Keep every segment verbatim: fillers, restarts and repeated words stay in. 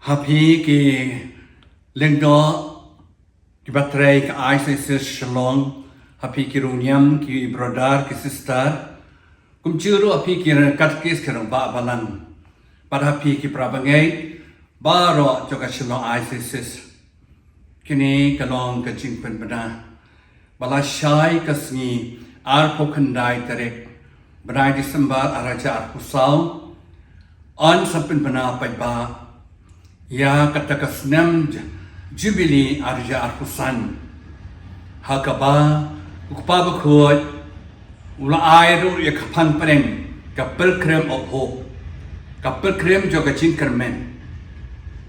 Ha phi ki lyngdoh, ki batrei ka I C C Shillong, ha phi ki riewniam, ki brother, ki sister, kumjuh ruh ha phi ki katkis, ki rangbah balang, bad ha phi ki parabangeit baroh jong ka Shillong I C C. Kine ka long ka jingpynbna ba la shai ka sngi arphew khyndai tarik bnai December arhajar arphew saw. Yn sa pynbna paidbah ïa kata ka snem Jubilee arhajar arphew san, ha kaba u Kpa Bakhuid u la ai ruh ïa ka phang pdeng, ka Pilgrim of Hope, ka pilgrim jong ka jingkyrmen.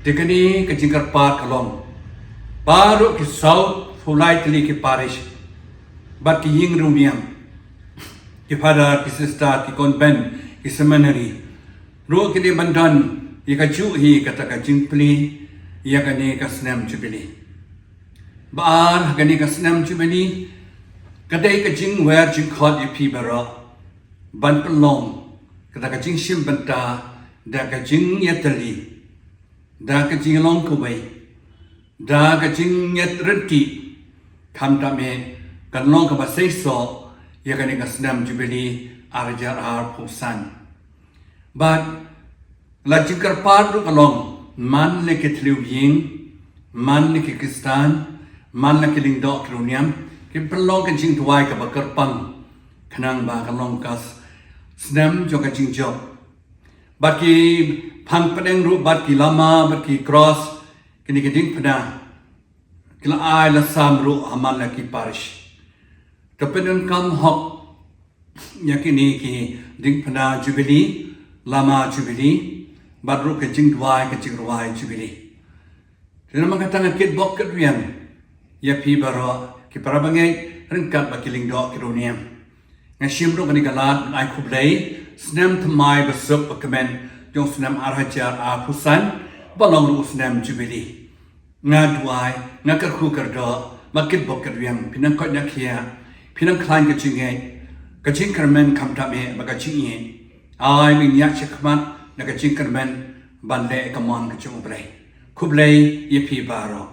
Te kane ka jingkyrpad ka long, baroh ki saw phew lai tylli ki parish, bad ki ïing riewniam, ki father, ki sister, ki convent, ki seminary ruh ki dei ban don ïa kajuh hi kata ka jingplie ïa kane ka snem Jubilee. Ba ar, ha kane ka snem Jubilee ka dei ka jingwer jingkhot ïa phi baroh ban pynlong kata ka jingshim bynta da ka jingïatylli, da ka jinglong kawei, da ka jingïatrynti, khamtam eh kan long kaba seisoh ïa kane ka snem Jubilee arhajar arphew san. Bad la jingkyrpad ruh ka long, man la ki thliew ïing, man la ki Khristan, man la ki lyngdoh ki riewniam, kin pynlong ka jingduwai kaba kyrpang, khnang ba kan long ka s-, snem jong ka jingjop. Bad ki phang pdeng ruh, bad ki lama, bad ki cross, kine ki diengphna ki la ai la sam ruh ha man la ki parish. Ka pyndonkam hok ïa kine ki diengphna Jubilee, lama Jubilee, bad ruh ka jingduwai, ka jingrwai Jubilee. Te namar kata nga kitbok kitrwiang ïa phi baroh ki parabangeit ryngkat bad ki lyngdoh ki riewniam. Nga shim ruh kane ka lad ban ai khublei, snem thymmai basuk bakmen jong u snem arhajar arphew san ba long ruh u snem Jubilee. Nga duwai, nga kyrkhu kyrdoh, nga kitbok kitrwiang, phin nang koit nang khiah, phin nang khlaiñ ka jingngeit, ka jingkyrmen khamtam eh bad ka jingïeit. Ai ba ngin ïaid shakhmat na ka jingkyrmen ban leh ka mon ka jong U Blei. Khublei ïa phi baroh.